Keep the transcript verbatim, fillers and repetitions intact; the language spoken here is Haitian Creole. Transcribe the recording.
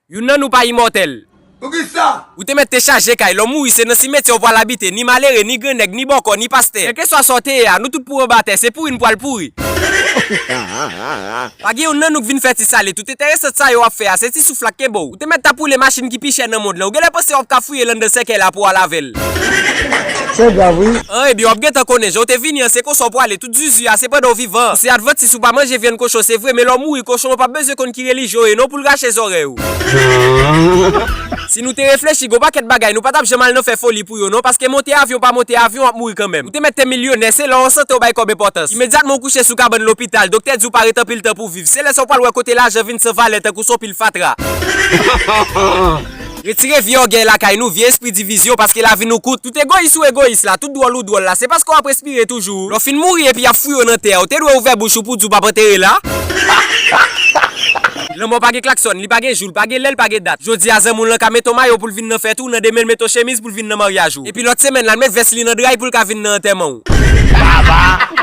Youn nan nou pa imòtèl. Poukisa? Ou te mèt te chaje kay, lè w mouri se nan simetyè w pral abite, ni malere, ni grannèg, ni bòkò, ni pastè. Kèlkeswa sa w te ye a, nou tout pou anba tè, se pouri n pral pouri. Pa gen youn nan nou k vin fè ti sale, tout enteresan sa yo w ap fè a, se ti souf la k kenbe w. Ou te mèt t ap woule machin ki pi chè nan mond lan, ou genlè panse w ap ka fouye l anndan sèkèy la pou w al avè l. Se grav, wi. An, ebyen, w ap gentan konnen, jan w te vini an, se konsa w prale, tout zuzu a, se pandan w vivan. Ou se advantis, ou pa manje vyann kochon, se vre, men lè w mouri, kochon an p ap bezwen konn ki relijyon w ye non pou l rache zòrèy ou. Si nou te reflechi, gon pakèt bagay, nou pa t ap janm al nan fè foli pou yo non, paske monte avyon pa monte avyon, w ap mouri kanmenm. Ou te mèt te milyonè, se lè w an sante w bay kòb enpòtans. Imedyatman w kouche sou kabann lopital, doktè di w pa ret anpil tan pou w viv. Se lè sa w pral wè kote lajan vin san valè tankou s on pil fatra. Retire vye ògèy lakay nou, vye espri divizyon, paske lavi nou kout. Tout egoyis ou egoyis la, tout dwòl ou dwòl la, se paske w ap respire toujou. Lè w fin mouri epi y ap fouye w nan tè a, ou te dwe ouvè bouch ou pou di w p ap antere la. Lanmò pa gen klaksòn, li pa gen jou, li pa gen lè, li pa gen dat. Jodi a, zanmi w lan ka mete w mayo pou l vin nan fèt ou, nan demen l mete w chemiz pou l vin nan maryaj ou. Epi lòt semèn la, l met vès li nan dra y pou l ka vin nan antèman w.